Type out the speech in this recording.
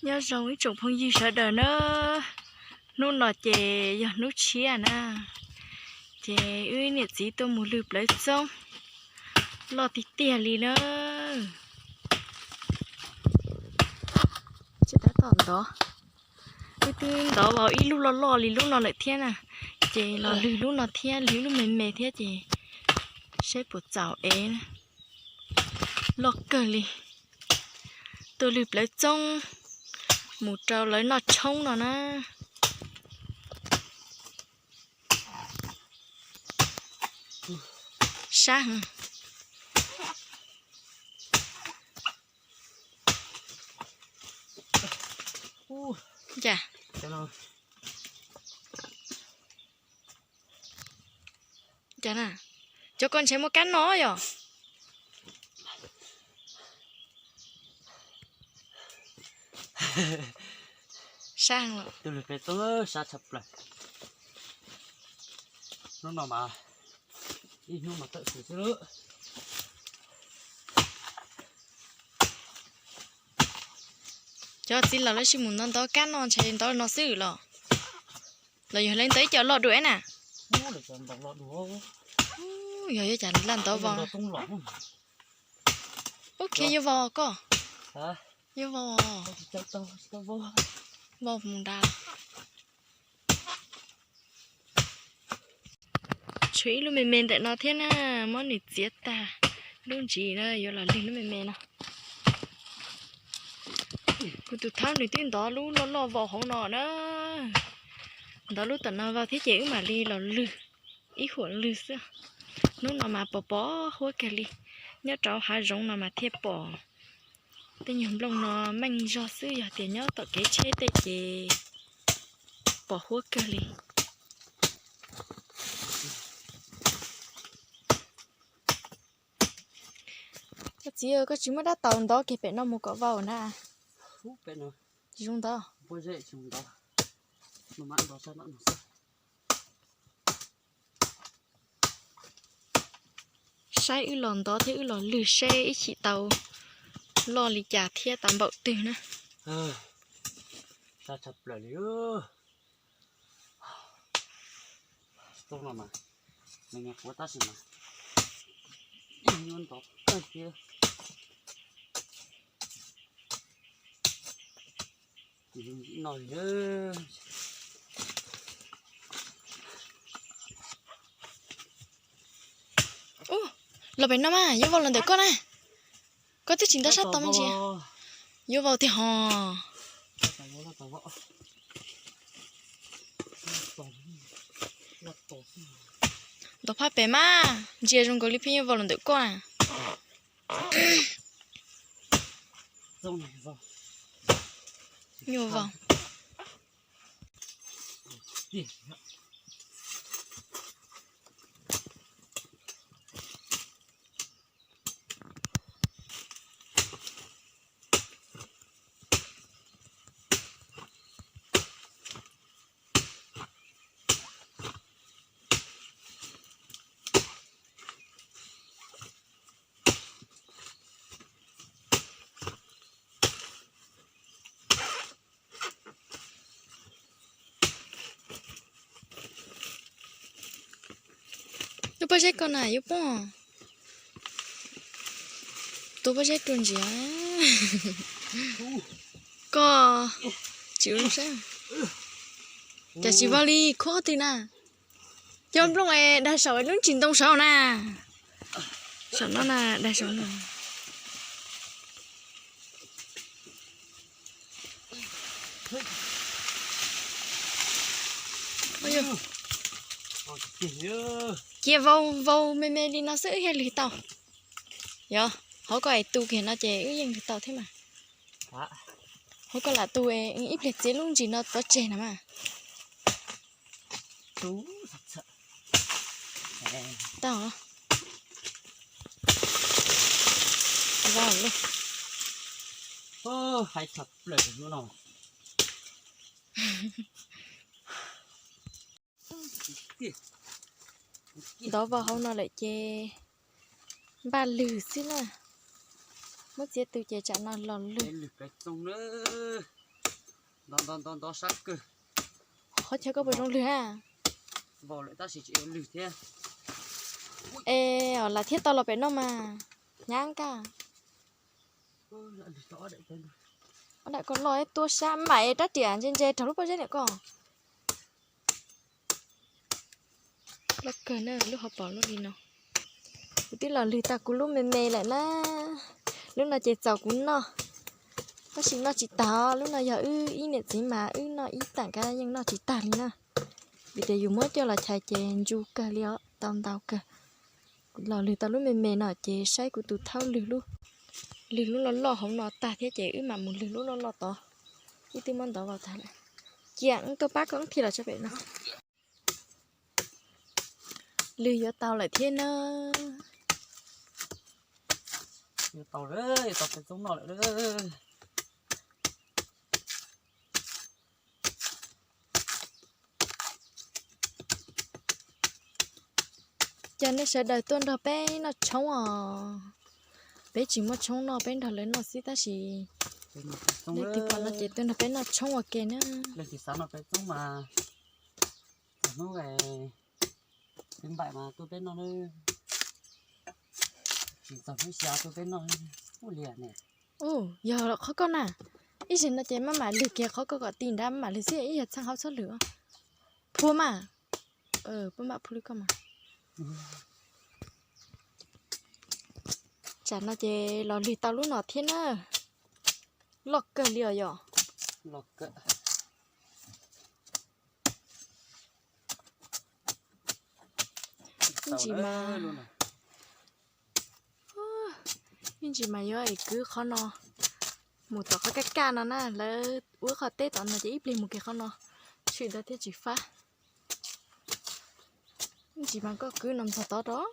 Nyob zoo ib tsoom phooj ywg sawv daws na, hnub no ces yog hnub tshiab na, ces wb niam txiv tuaj mus lwg plawv txoob, loj tiag tiag li na. Tsis tab tom ntov, wb twb ntov vau ib lub loj loj li lub no lawm thiab na, ces los lwg lub no thiab, lwg lub me me thiab ces saib puas txaus ev na. Loj kawg li. Tuaj lwg plawv txoob mus rau lawv noj tshoob no na. Sab heev. Cas, cas na, cov ko ntshe muaj kab no yom. Sab heev lawm. Tus lwg pem txoob sab tshaj plaws. Hnub no mas ib hnub mas tawm xwm xwb lawm. Cov txiv laus lawv sis mus ntov ntov kab no ntshe ntov no xwb los, los yog lawv ntov ib co loj dua na. Yog, yog cas laj ntov vau. Ub, khiav yuav vau koj. Yuav vau. Vau mus nrad. Tshuav ib lub me me ntawm no thiab na, muab nws txiav tag, lub ntsis na yuav los lwg lub me me no. Kuv tus thaub nws twb ntov lub loj loj vau hauv no na. Ntov lub tom no vau thiab ces wb mam li los lwg ib huam lwg xwb. Hnub no mas pos pos huab kawg li, nyob rau hav zoov no mas thiaj pom. Tej nyuag nplooj no meej zog xwb, yog tias nyob tom kev tsheb tej ces pos huab kawg li. Koj txiv, koj tsis muab dab taus ntov kiag pem no mus kom vau na. Zoo ntov. Saib wb los ntov thiab wb los lwg seb ib chim tau loj li cas thiab tau npaum twg na. Sab tshaj plaws li. Txoob no mas, nws nyuam qhuav tab sis mas ib nyuag ntov kawg thiab. No li. Ub, los pem no mas yuav vau los ntawm koj na. Koj twb tsis ntov sab tod me ntsis. Yuav vau tiag hos. Ntov phaj pem mas ntsia zoo nkaus li pheej yuav vau los ntawm koj na. Nyuaj vau. Lub pob zeb ko na yuav poob. Tus pob zeb rua ntsis. Koj tsis ua zoo saib. Cas tsis vau li, khuab qhov twg na? Cov nplooj es dag saum lub ntsis ntoo saud na. Saum no na, dag saum no. Cia vau vau me me li no xwb wb thiaj lwg tau. Yog hauv koj es tu kiag no ces wb yeej lwg tau thiab mas. Hauv koj lam tu ib pliag txiav lub ntsis no pov tseg no mas. Tau. Vau lawm. Hais tshaj plaws hnub no. Ntov vau hauv no lawm ces npaj lwg xwb na. Muab txiav tu ces tsam no los lwg. Lwg plawv txoog na. Nto nto nto sab kawg. Qhov chaw koj puas zoo lwg a? Vau lawm tab sis tsis lwg thiab. Es os, lam thiaj tau los pem no mas. Nyab nkaj. Ob daim koj loj ib tuab sab mam es rab riam ntse ntse rau lub pob zeb niam koj. Loj kawg na, lub hauv paus lub li no. Kuv twb los lwg tau kuv lub me me lawm na. Lub no ces txaus kuv noj, tab sis noj tsis tag. Lub no yog wb ib niam txiv mas wb noj ib tag kab yeej noj tsis tag li na. Vim tias yus muab coj los chais ces ntsu kawg li os, tau ntau kawg. Kuv los lwg tau lub me me no ces saib kuv tus thaub lwg lub, lwg lub loj loj hauv no tag thiab ces wb mam mus lwg lub loj loj tod. Wb twb muab ntov vau tag lawm. Cia wb tuaj pab koj wb thiaj los tso pem no. Lwg yuav tau lawm thiab na. Yuav tau lawm, yuav tau peb txoob noj lawm. Cov nej sawv daws tuaj nrog peb noj tshoob os. Peb tsis muaj tshoob noj, peb nrog lawv noj xwb tab sis leej twg pom no ces tuaj nrog peb noj tshoob ua ke na. Leej twg xav noj peb txoob mas txog hnub txiv npaim mas tuaj peb noj, tsis txog hnub xya tuaj peb noj ua liam ne. Ua, yog qhov koj na, ib zaug no ces maj mam lwg kiag qhov koj kom ti nrad maj mam lwg xwb, ib yam txheej hauv txhob lwg. Phua mas, pab mam phua li koj mas. Tsam no ces los lwg tau lub no thiab na. Loj kawg li os yog. Ib ntsis mas, ib ntsis mas yuav es kwv qhov no mus tom qhov kaj kaj no na, lawv ua qhov teb tom no ces ib pliag mus kiag qhov no, tshwm ntawd thiaj tsis fab. Ib ntsis mas koj kwv no ntxog tod rau.